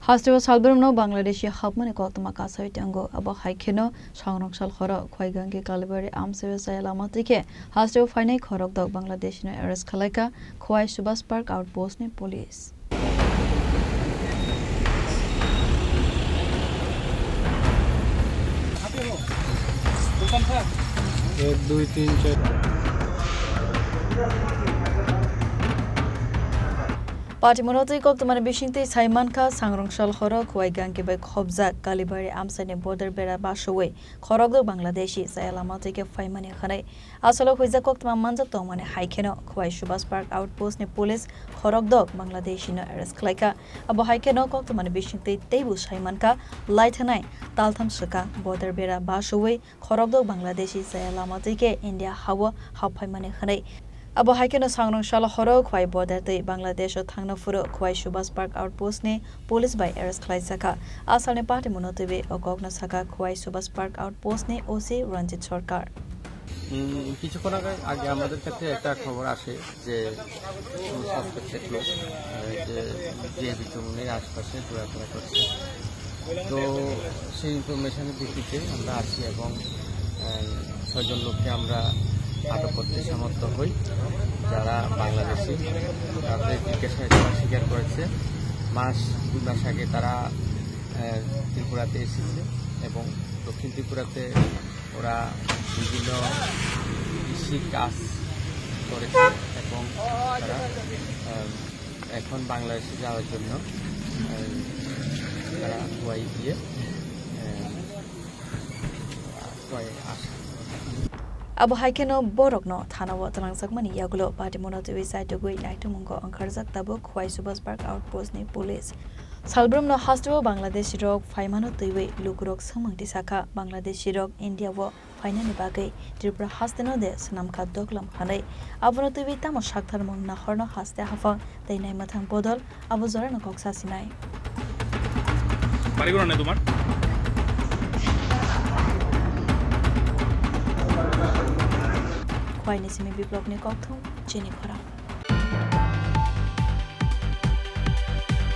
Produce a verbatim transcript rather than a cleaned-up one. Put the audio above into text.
Hasteo salbrumno Bangladeshi hapmani koktwma kasawi tongo. Abo hai kheno sangrong sal horo Khwai Gange Kalibari amchaio chaya lama twi khe hasteo phainai khorokdok Bangladeshi no arrest khlaikha Khwai Subhas Park Outpost ni police. এক, দুই, তিন, চার। Patimono twi koktwmani bisingtwi sai mankha, sangrong sal horo Khwai Gange bai khopjak Kalibari amchaini border bera basowi khorokdok Bangladeshi chaya lama twi khe phaimani hwnwi. Asalo huijak koktwma manjak tongmani hai kheno Khwai Subhas Park Outpost ni police khorokdok Bangladeshi no arrest khlaikha. Abo hai kheno koktwmani bisingtwi teibo sai mankha, lai thanai taltham swkang border bera basowi khorokdok Bangladeshi chaya lama twi khe India hao hap phaimani hwnwi. Abo hai kheno sangrong salo horo Khwai border twi Bangladesh o thangna phuru Khwai Subhas Park Outpost ni police bai arrest khlaijakha. Asalni patimono twiwi o kokno sakha Khwai Subhas Park Outpost ni O C Ranjit Sarkar. উম, কিছুক্ষণ আগে, আগে আমাদের কাছে একটা খবর আসে যে কোনো সাসপেক্টেড লোক, আহ, যে, যে বিচুমনির আশপাশে ঘোরাফেরা করছে। তো সেই ইনফরমেশনের ভিত্তিতে আমরা আসি এবং, আহ, ছয়জন লোককে আমরা আটক করতে সামর্থ্য হই, যারা বাংলাদেশি। তাদের জিজ্ঞাসায় তারা স্বীকার করেছে মাস, দুই মাস আগে তারা, আহ, ত্রিপুরাতে এসেছে এবং দক্ষিণ ত্রিপুরাতে ওরা বিভিন্ন কৃষি কাজ করেছে এবং তারা, আহ, এখন বাংলাদেশে যাওয়ার জন্য, আহ, তারা খোয়াই গিয়ে, আহ, খোয়াই আসে। Abo hai kheno borokno thanao twlangjakmani yagulo patimono twiwi chaitugwi naitugmungo wngkharjak tabuk Khwai Subhas Park Outpost ni police. Salbrumno hasteo Bangladeshi rok phaimano twiwi lukurok swngmung tisakha, Bangladeshi rok India o phainani bagwi Tripura hasteno de swnamkha doklam hwnwi. Abono twiwi tamo saktharmung nahorno haste haphang tei naimwthang bodol abo jorano kok sasinai. বাড়ি কোন তোমার? Khwaini simi Biplobni kokthum chini khorang.